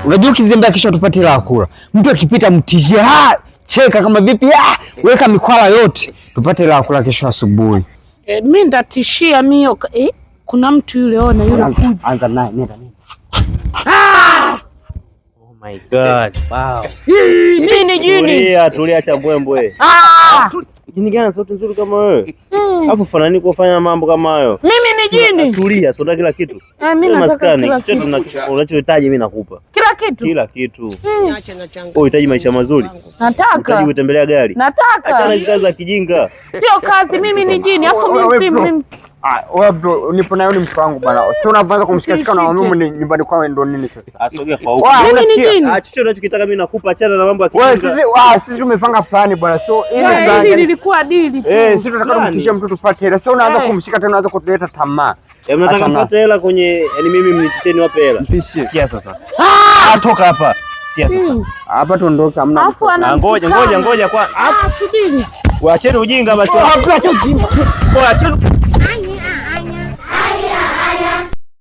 Unajua ukizembea kesho tupate la kula. Mtu akipita mtishie, ah, cheka kama vipi, ah, weka mikwala yote. Tupate la kula kesho asubuhi. Eh, mimi ndatishia mio. Eh, kuna mtu yule, ona yule. Anza, anza naye, nenda nenda. Oh my God. Wow. Nini jini? Tulia, tulia cha mbwembwe. Ah! Jini gani sauti nzuri kama wewe? Alafu fanani kufanya mambo kama hayo. Mimi ni jini. Tulia, si unataka kila kitu. Eh, mimi Wewe nataka maskani, kila chochote kitu. unachohitaji mimi nakupa. Kila kitu. Kila kitu. Wewe unahitaji maisha mazuri? Nataka. Unahitaji kutembelea gari? Achana Nataka. hizi kazi za kijinga. Sio kazi, mimi ni jini. Afu Wewe, mimi bro. mimi Ah, wewe bro, nipo nayo ni mtu wangu bana. Sio unaanza kumshika shika na mimi ni nyumbani kwao ndo nini sasa? Asogea kwa huko. Wewe mimi ni unasikia? jini. Ah, chochote unachokitaka mimi nakupa, achana na mambo ya Wewe kijinga. sisi sisi tumepanga fulani bwana. So ili Eh, plan hili lilikuwa dili tu. eh, sisi tunataka Fulani. tumtishie mtu tupate hela. Sio unaanza Eh. kumshika tena unaanza kutuleta tamaa. Ya mnataka Achana. mpate hela kwenye, yani mimi mnitisheni wape hela. Mtishie. Sikia sasa. Ah, toka hapa. Sikia sasa. Hapa tuondoke, hamna. Afu Ah, ngoja ngoja ngoja kwa. Ah, subiri. Waacheni ujinga basi. Hapa acha ujinga. Waacheni.